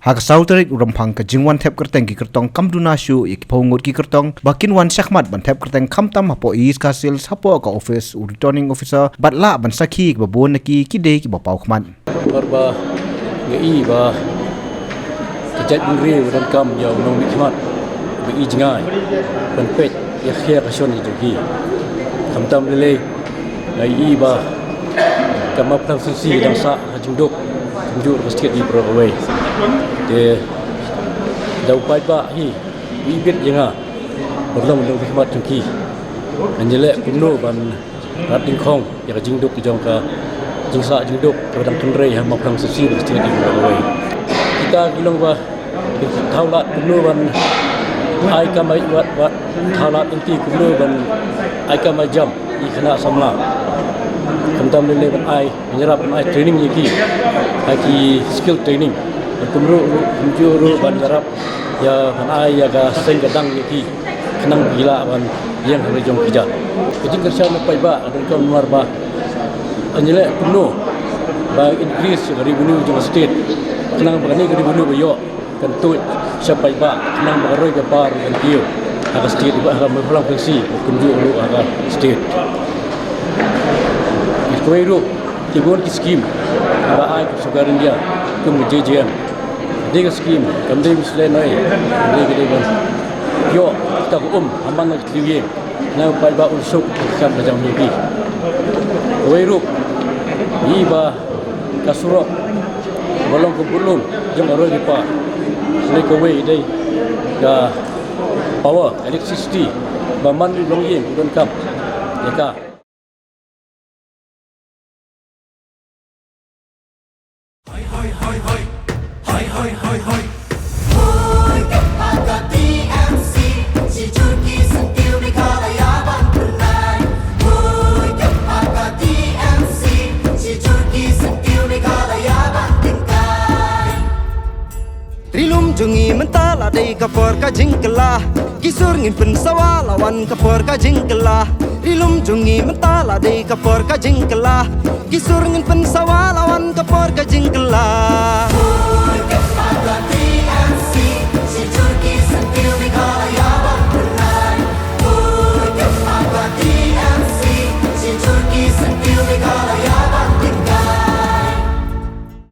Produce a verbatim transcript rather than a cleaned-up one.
Ha ka saw tarik u Rymphang ka jingwan thep kyrteng ki kyrtong kam duna shuh ïa ki phew ngut ki kyrtong ba kin wan shakhmat ban thep kyrteng khamtam hapoh East Khasi Hills hapoh ka office u Returning Officer bad lah ban sakhi kiba bun na ki ki dei kiba paw khmat. Namar ba nga i ba ka jaitbynriew ka donkam ïa u nongmihkhmat ba i jngai ban peit ïa ka khia ka shon ïa jong ki. Khamtam lei lei nga i ba ka Mawphlang Shensi ka dang sah ka jingduk kumjuh ka state ïa baroh kawei. Te da u paidbah hi i bit ïa nga ban long u nongmihkhmat jong ki. Ngan ïaleh kumno ban rat dyngkhong ïa ka jingduk jong ka jingsah jingduk kaba dang kynrei ha Mawphlang Shensi bad ka state ïa baroh kawei. Kita ki long ba ki thaw lad kumno ban ai kam ai wat wat thaw lad lynti kumno ban ai kam ai jam ïa ki khynnah samla. Khamtam lei lei ban ai ban ïarap ban ai training ïa ki, ai ki skill training. Ban pynruh ruh kumjuh ruh ban ïarap ïa ban ai ïa ka seng ka dang ïa ki. Khnang ba ki lah ban ïeng ha la jong ki jait. Ka jingkyrshan na paidbah ka donkam namar ba ngan ïaleh kumno ba increase ïa ka revenue jong ka state. Khnang ba kane ka revenue ba ïoh kan tuid sha paidbah khnang ba ka roi ka par kan kiew ha ka state ba ha ka Mawphlang Shensi kumjuh ruh ha ka state. Kawei ruh ki bun ki scheme ba ai ka sorkar India kum ka J J M. Dei ka scheme kam dei musleh noi, dei ka dei ban ïoh kita ka um ha man la ki tliw ïing. Nang paidbah un suk ka kam ka jam ïa ki. Kawei ruh i ba ka surok ba long ka butlum jong ka roi ka par. Lei kawei dei ka power electricity ba man u longïing u donkam ïa ka. Ri lum jong ngi mynta la dei ka por ka jingkylla. Ki sur ngin pynsawa la wan ka por ka jingkylla. Ri lum jong ngi mynta la dei ka por ka jingkylla. Ki sur ngin pynsawa la wan ka por ka jingkylla.